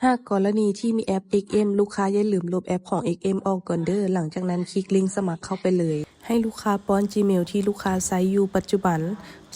ຫາກກໍລະນີທີ່ມີແອັບ ເອັກເອັມ ລູກຄ້າຢ່າລືມລົບແອັບຂອງ ເອັກເອັມ ອອກກ່ອນເດີ້. ຫຼັງຈາກນັ້ນຄລິກລິ້ງສະໝັກເຂົ້າໄປເລີຍ. ໃຫ້ລູກຄ້າປ້ອນ Gmail ທີ່ລູກຄ້າໃຊ້ຢູ່ປັດຈຸບັນ.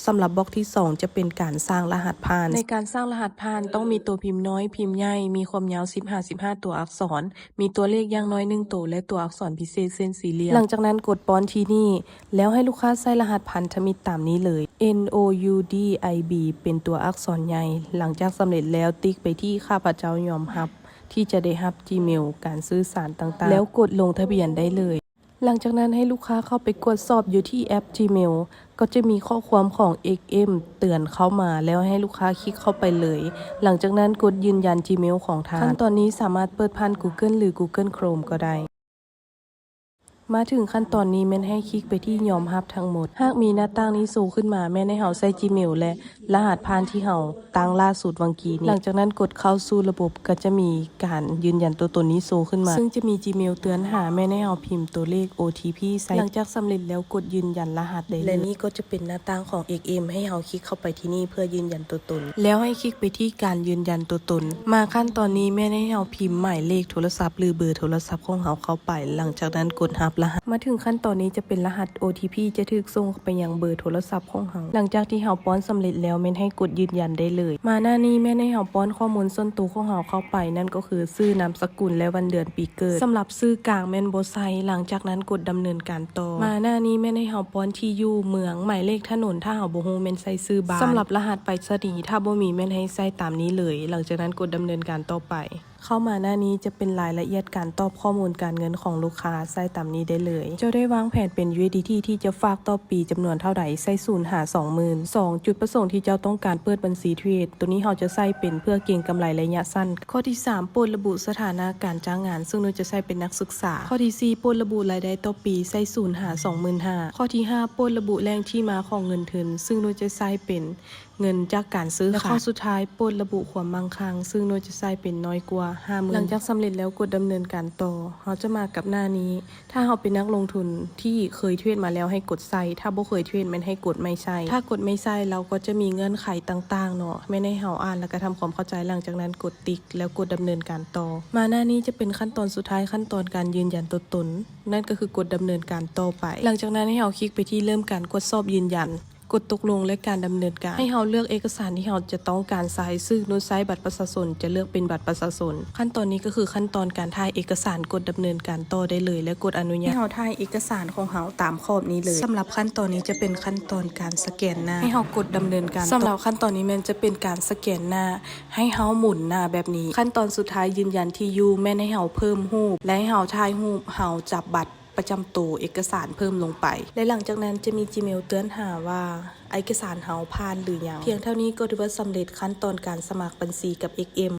ສຳລັບບລັອກທີສອງຈະເປັນການສ້າງລະຫັດຜ່ານ. ໃນການສ້າງລະຫັດຜ່ານຕ້ອງມີຕົວພິມນ້ອຍ, ພິມໃຫຍ່, ມີຄວາມຍາວສິບຫາສິບຫ້າຕົວອັກສອນ, ມີຕົວເລກຢ່າງໜ້ອຍໜຶ່ງໂຕ ແລະ ຕົວອັກສອນພິເສດເສັ້ນສີ່ຫຼ່ຽມ. ຫຼັງຈາກນັ້ນກົດປ້ອນທີ່ນີ້ ແລ້ວໃຫ້ລູກຄ້າໃສ່ລະຫັດພັນທະມິດຕາມນີ້ເລີຍ N O U D I B ເປັນຕົວອັກສອນໃຫຍ່. ຫຼັງຈາກສຳເລັດແລ້ວ ຕິກໄປທີ່ຂ້າພະເຈົ້າຍອມຮັບທີ່ຈະໄດ້ຮັບ Gmail ການສື່ສານຕ່າງໆ ແລ້ວກົດລົງທະບຽນໄດ້ເລີຍ. ຫຼັງຈາກນັ້ນໃຫ້ລູກຄ້າເຂົ້າໄປກວດສອບຢູ່ທີ່ແອັບ Gmail ກໍຈະມີຂໍ້ຄວາມຂອງ ເອັກເອັມ ເຕືອນເຂົ້າມາ ແລ້ວໃຫ້ລູກຄ້າຄລິກເຂົ້າໄປເລີຍ. ຫຼັງຈາກນັ້ນກົດຢືນຢັນ Gmail ຂອງທ່ານ. ຂັ້ນຕອນນີ້ສາມາດເປີດຜ່ານ Google ຫຼື Google Chrome ກໍໄດ້. ມາເຖິງຂັ້ນຕອນນີ້ແມ່ນໃຫ້ຄລິກໄປທີ່ຍອມຮັບທັງໝົດ. ຫາກມີໜ້າຕ່າງນີ້ໂຊຂຶ້ນມາ ແມ່ນໃຫ້ເຮົາໃສ່ Gmail ແລະ ລະຫັດຜ່ານທີ່ເຮົາຕັ້ງລ່າສຸດຫວ່າງກີ້ນີ້. ຫຼັງຈາກນັ້ນກົດເຂົ້າສູ່ລະບົບ ກໍຈະມີການຢືນຢັນຕົວຕົນນີ້ໂຊຂຶ້ນມາ ຊຶ່ງຈະມີ Gmail ເຕືອນຫາ ແມ່ນໃຫ້ເຮົາພິມຕົວເລກ ໂອທີພີ ໃສ່. ຫຼັງຈາກສຳເລັດແລ້ວກົດຢືນຢັນລະຫັດໄດ້ເລີຍ. ແລະນີ້ກໍຈະເປັນໜ້າຕ່າງຂອງ ເອັກເອັມ ໃຫ້ເຮົາຄລິກເຂົ້າໄປທີ່ນີ້ເພື່ອຢືນຢັນຕົວຕົນ ແລ້ວໃຫ້ຄລິກໄປທີ່ການຢືນຢັນຕົວຕົນ. ມາຂັ້ນຕອນນີ້ແມ່ນໃຫ້ເຮົາພິມໝາຍເລກໂທລະສັບ ຫຼື ເບີໂທລະສັບຂອງເຮົາເຂົ້າໄປ. ຫຼັງຈາກນັ້ນກົດຮັບລະຫັດ. ມາເຖິງຂັ້ນຕອນນີ້ຈະເປັນລະຫັດ ໂອທີພີ ຈະຖືກສົ່ງໄປຍັງເບີໂທລະສັບຂອງເຮົາ. ຫຼັງຈາກທີ່ເຮົາປ້ອນສຳເລັດແລ້ວ ແມ່ນໃຫ້ກົດຢືນຢັນໄດ້ເລີຍ. ມາໜ້ານີ້ແມ່ນໃຫ້ເຮົາປ້ອນຂໍ້ມູນສ່ວນໂຕຂອງເຮົາເຂົ້າໄປ ນັ້ນກໍຄືຊື່, ນາມສະກຸນ ແລະ ວັນເດືອນປີເກີດ. ສຳລັບຊື່ກາງແມ່ນບໍ່ໃສ່. ຫຼັງຈາກນັ້ນກົດດຳເນີນການຕໍ່. ມາໜ້ານີ້ແມ່ນໃຫ້ເຮົາປ້ອນທີ່ຢູ່, ເມືອງ, ໝາຍເລກຖະໜົນ, ຖ້າເຮົາບໍ່ຮູ້ແມ່ນໃສ່ຊື່ບ້ານ. ສຳລັບລະຫັດໄປສະນີ, ຖ້າບໍ່ມີແມ່ນໃຫ້ໃສ່ຕາມນີ້ເລີຍ. ຫຼັງຈາກນັ້ນກົດດຳເນີນການຕໍ່ໄປ. ເຂົ້າມາໜ້ານີ້ຈະເປັນລາຍລະອຽດການຕອບຂໍ້ມູນການເງິນຂອງລູກຄ້າ, ໃສ່ຕາມນີ້ໄດ້ເລີຍ. ເຈົ້າໄດ້ວາງແຜນເປັນ USDT ທີ່ຈະຝາກຕໍ່ປີຈຳນວນເທົ່າໃດ, ໃສ່ສູນຫາສອງໝື່ນ. ສອງ ຈຸດປະສົງທີ່ເຈົ້າຕ້ອງການເປີດບັນຊີເທຣດ, ໂຕນີ້ເຮົາຈະໃສ່ເປັນເພື່ອເກັງກຳໄລໄລຍະສັ້ນ. ຂໍ້ທີສາມ ໂປດລະບຸສະຖານະການຈ້າງງານ, ຊຶ່ງໜູຈະໃສ່ເປັນນັກສຶກສາ. ຂໍ້ທີສີ່ ໂປດລະບຸລາຍໄດ້ຕໍ່ປີ, ໃສ່ສູນຫາສອງໝື່ນຫ້າ. ຂໍ້ທີຫ້າ ໂປດລະບຸແຫຼ່ງທີ່ມາຂອງເງິນທຶນ, ຊຶ່ງໜູຈະໃສ່ເປັນ ເງິນຈາກການຊື້ຂາຍ. ແລະ ຂໍ້ສຸດທ້າຍ ໂປດລະບຸຄວາມໝັ້ງຄັ່ງ, ຊຶ່ງໜູຈະໃສ່ເປັນນ້ອຍກວ່າຫ້າໝື່ນ. ຫຼັງຈາກສຳເລັດແລ້ວກົດດຳເນີນການຕໍ່. ເຮົາຈະມາກັບໜ້ານີ້. ຖ້າເຮົາເປັນນັກລົງທຶນທີ່ເຄີຍເທຣດມາແລ້ວໃຫ້ກົດໃສ່, ຖ້າບໍ່ເຄີຍເທຣດແມ່ນໃຫ້ກົດໄມ່ໃສ່. ຖ້າກົດໄມ່ໃສ່ ລາວກໍຈະມີເງື່ອນໄຂຕ່າງໆເນາະ, ແມ່ນໃຫ້ເຮົາອ່ານແລ້ວກໍທຳຄວາມເຂົ້າໃຈ. ຫຼັງຈາກນັ້ນກົດຕິກ ແລ້ວກົດດຳເນີນການຕໍ່. ມາໜ້ານີ້ຈະເປັນຂັ້ນຕອນສຸດທ້າຍ, ຂັ້ນຕອນການຢືນຢັນຕົວຕົນ, ນັ້ນກໍຄືກົດດຳເນີນການຕໍ່ໄປ. ຫຼັງຈາກນັ້ນໃຫ້ເຮົາຄລິກໄປທີ່ເລີ່ມການກວດສອບຢືນຢັນ. ກົດຕົກລົງ ແລະ ການດຳເນີນການ. ໃຫ້ເຮົາເລືອກເອກະສານທີ່ເຮົາຈະຕ້ອງການໃຊ້, ຊຶ່ງໜູໃຊ້ບັດປະຊາຊົນ, ຈະເລືອກເປັນບັດປະຊາຊົນ. ຂັ້ນຕອນນີ້ກໍຄືຂັ້ນຕອນການຖ່າຍເອກະສານ, ກົດດຳເນີນການຕໍ່ໄດ້ເລີຍ ແລະ ກົດອະນຸຍາດ. ໃຫ້ເຮົາຖ່າຍເອກະສານຂອງເຮົາຕາມຂອບນີ້ເລີຍ. ສຳລັບຂັ້ນຕອນນີ້ຈະເປັນຂັ້ນຕອນການສະແກນໜ້າ. ໃຫ້ເຮົາກົດດຳເນີນການຕໍ່. ສຳລັບຂັ້ນຕອນນີ້ແມ່ນຈະເປັນການສະແກນໜ້າ, ໃຫ້ເຮົາໝູນໜ້າແບບນີ້. ຂັ້ນຕອນສຸດທ້າຍ ຢືນຢັນທີ່ຢູ່, ແມ່ນໃຫ້ເຮົາເພີ່ມຮູບ ແລະ ໃຫ້ເຮົາຖ່າຍຮູບເຮົາຈັບບັດ ປະຈຳໂຕເອກະສານເພີ່ມລົງໄປ ແລະ ຫຼັງຈາກນັ້ນຈະມີ Gmail ເຕືອນຫາວ່າເອກະສານເຮົາຜ່ານຫຼືຍັງ. ພຽງເທົ່ານີ້ກໍຖືວ່າສຳເລັດຂັ້ນຕອນການສະໝັກບັນຊີກັບ ເອັກເອັມ.